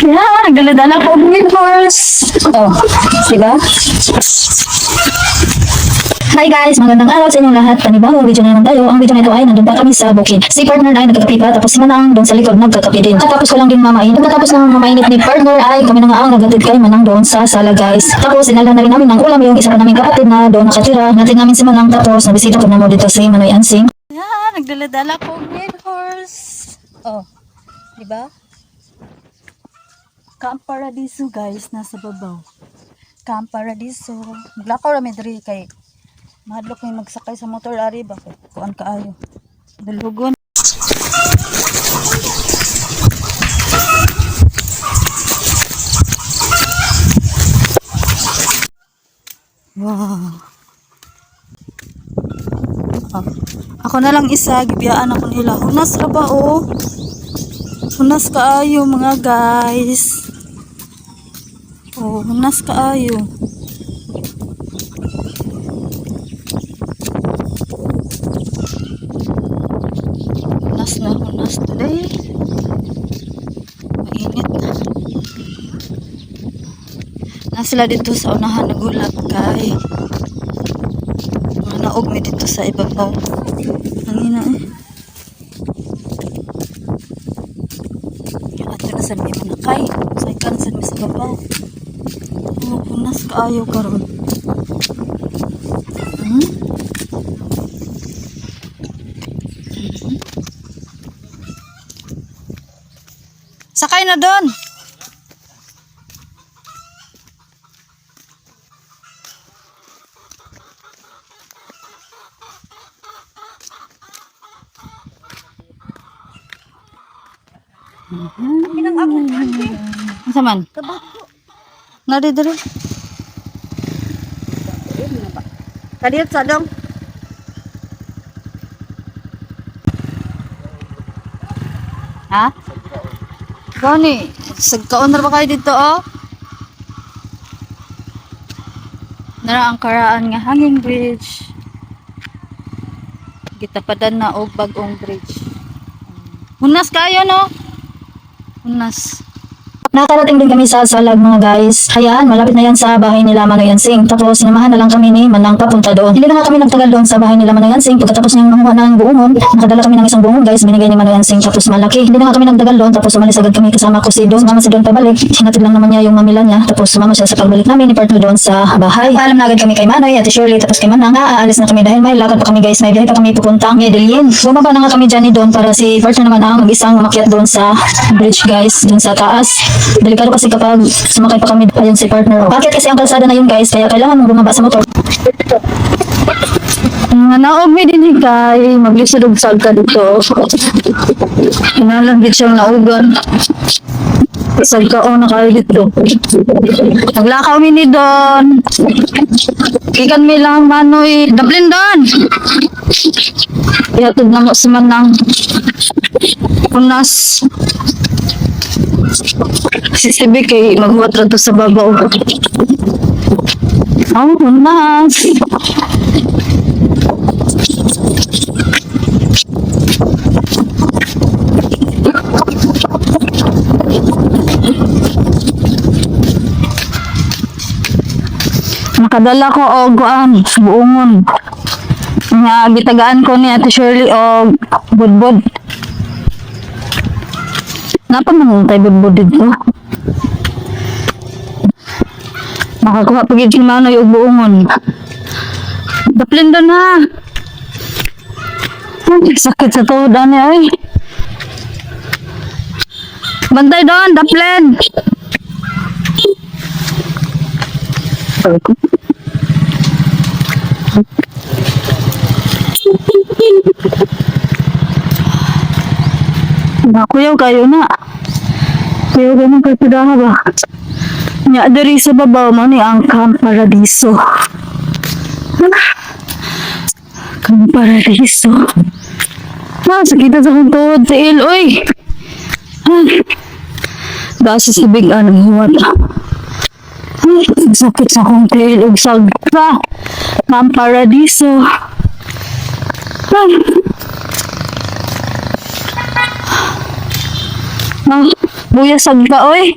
Yeah, nagdala-dala ko og horse. Oh, diba? Hi guys! Magandang araw sa inyong lahat. Panibagong video na naman tayo. Ang video na ito ay nandun pa kami sa bukid. Si partner ay nagkakape pa, tapos si Manang doon sa likod nagkakape din. Katapos ko lang din mamainit. Pagkatapos ng mamainit ni partner ay kami na nga ang naghatid kay Manang doon sa sala, guys. Tapos dinala na rin namin ng ulam yung isa pa naming kapatid na doon nakatira. Natid namin si Manang, tapos nabisita ko na mo dito si Manoy Ansing. Yeah, nagdala-dala ko green horse. Oh, di ba? Camp Paradiso, guys, nasa babaw. Camp Paradiso. Maglakaw ra mi diri kay mahadlok mi magsakay sa motor ari ba kay kuan kaayo. Dulugon. Wow. Ah, ako na lang isa, gibiyaan ako nila. Hunas ra ba, oh? Hunas kaayo, mga guys. Oh, hunas kaayo. Hunas na hunas today. Mainit na. Na sila dito sa unahan nagulat kay mga naog mi dito sa ibabaw. Ang ina eh. Ato na sa mi manakay. Sa ikan sa mi sa babaw. Oh, punas kaayo karon. Sakay na doon. Unsa man? Nari diri. Kadiyot sa dong. Ha? Gani, sagkaon ra ba kayo dito, oh? Nara ang karaan nga hanging bridge. Gitapadan na og bag-ong bridge. Hunas kayo, no? Hunas. Nakarating din kami sa Salag, mga guys. Ayan, malapit na yan sa bahay nila Manoy Ansing. Tapos sinamahan na lang kami ni Manang papunta doon. Hindi na nga kami nagtagal doon sa bahay nila Manoy Ansing. Pagkatapos niyang manguha ng buongon, nakadala kami ng isang buongon, guys, binigay ni Manoy Ansing, tapos malaki. Hindi na nga kami nagtagal doon, tapos umalis agad kami kasama ko si Don. Sumama si Don pabalik. Hinatid lang naman niya yung mamila niya. Tapos sumama siya sa pagbalik namin ni partner doon sa bahay. Paalam na agad kami kay Manoy, Ate Shirley, tapos kay Manang. Aalis na kami dahil may lakad pa kami, guys. May biyahe pa kami pupuntang Medellin. Bumaba na nga kami dyan ni Don para si partner naman ang mag-isang umakyat doon sa bridge, guys, doon sa taas. Delikado kasi kapag sumakay pa kami, ayun si partner. Bakit kasi ang kalsada na yun, guys, kaya kailangan mong bumaba sa motor. Mga naog mi dinhi kay maglisod og sagka dito. Kinalang gid siyang naugan. Sagkaon na kayo dito. Naglakaw mi ni Don. Gikan mi lang Manoy. Daplin Don. Ihatod na mo si Manang. Punas. Si Sibi kay maghuwat ra to sa babaw. Oh, punas. Nakadala ko og kuan, buongon. Nga gitagaan ko ni Ate Shirley og budbud. Napa man tay budbud dito? Makakuha pa gid si Manoy og buongon. Daplin doon ha. Ay, sakit sa tuhod ani ay. Bantay doon, daplin. Nakuyaw kayo na. Kuyaw ganun kay Pidaha ba? Nya diri sa babaw mo ni ang Camp Paradiso. Ah, Camp Paradiso. Ah, sakita sa akong tuhod, tiil, oy. Ah, Dasa si Big Anong huwat. Ay, sakit sa akong tiil ug sagpa. Camp Paradiso. Ah. Ah. Buyasag ka, oy.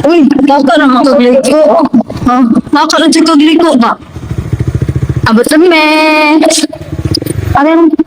Uy, naka na mga kagliko. Ha? Naka na siya kagliko ba? Abot na me. Ano?